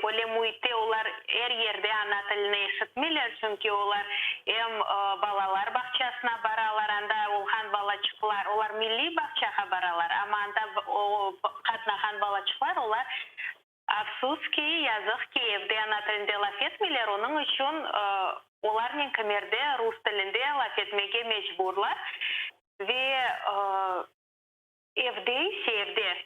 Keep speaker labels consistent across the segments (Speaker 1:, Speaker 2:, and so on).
Speaker 1: Böyle müitte olar er yerde ana tilini eşitmeyler, çünki olar em balalar bağçasına baralar, anda olğan balaçıqlar, olar milliy bağçağa baralar, amma anda qatnağan balaçıqlar, olar, afsus ki, yazıq ki, evde ana tilinde laf etmeyler, onıñ içün olarnen kimerde rus tilinde laf etmege mecburlar ve evde ise, evde.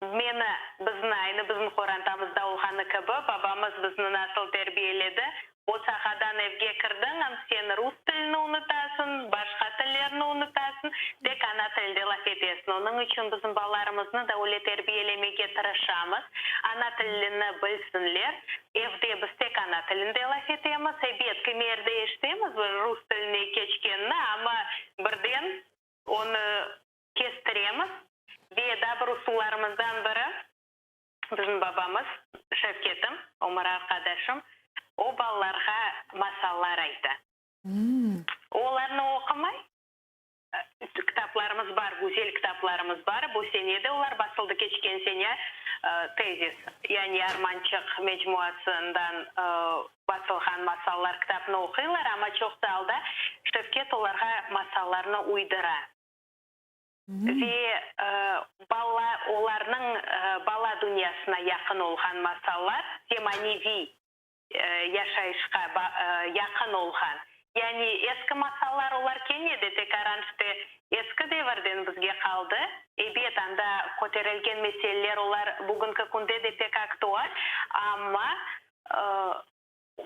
Speaker 1: Meni, bizni, aynı bizim qorantamızda olğanı kibi, babamız bizni nasıl terbiyeledi, bosağadan evge kirdiñ, sen rus tilini unutasıñ, başqa tillerni unutasıñ, tek ana tilinde laf etesiñ. Onıñ içün bizim balalarımıznı da öyle terbiyelemege tırışamız, ana tilini bilsinler. Evde biz tek ana tilinde laf etemiz. Ebet, kimerde eşitemiz bir rus tiline keçkenini, amma birden onı kestiremiz ve daa bir usullarımızdan biri, bizim babamız, Şevketim, ömür arqadaşım, o balalarğa masallar ayta. Olarnı oqumay, kitaplarımız bar, güzel kitaplarımız bar, bu sene de olar basıldı, keçken sene Tezis, yani Armançıq mecmuasından basılğan masallar kitapnı oquylar, amma çoqta alda Şevket olarğa masallarnı uydura. Ve bala, olarnıñ bala dünyasına yaqın olğan masallar, zemaneviy yaşayışqa yaqın olğan. Yani eski masallar olar kene de tekaran işte eski devirden bizge qaldı. Ebet, anda köterilgen meseleler olar bugünki künde de pek aktual, amma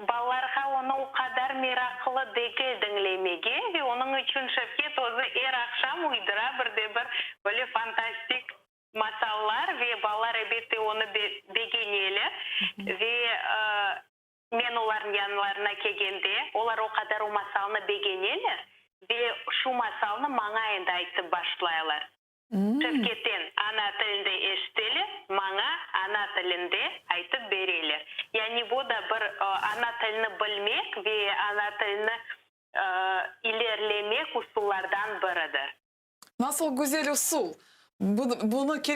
Speaker 1: Balalarğa onı o qadar meraqlı degil diñlemege ve onıñ içün Şevket özü er aqşam uydura bir de bir böyle fantastik masallar ve balalar ebette onı begeneler ve men olarnıñ yanlarına kelgende olar o qadar o masalnı begeneler ve şu masalnı maña endi aytıp başlaylar. Şevketten ana tilinde eşiteler, maña ana tilinde aytıp bereler. Yani bu da bir ana tilini bilmek ve ana tilini ilerlemek usullardan biridir.
Speaker 2: Nasıl güzel usul! Bunı kerek.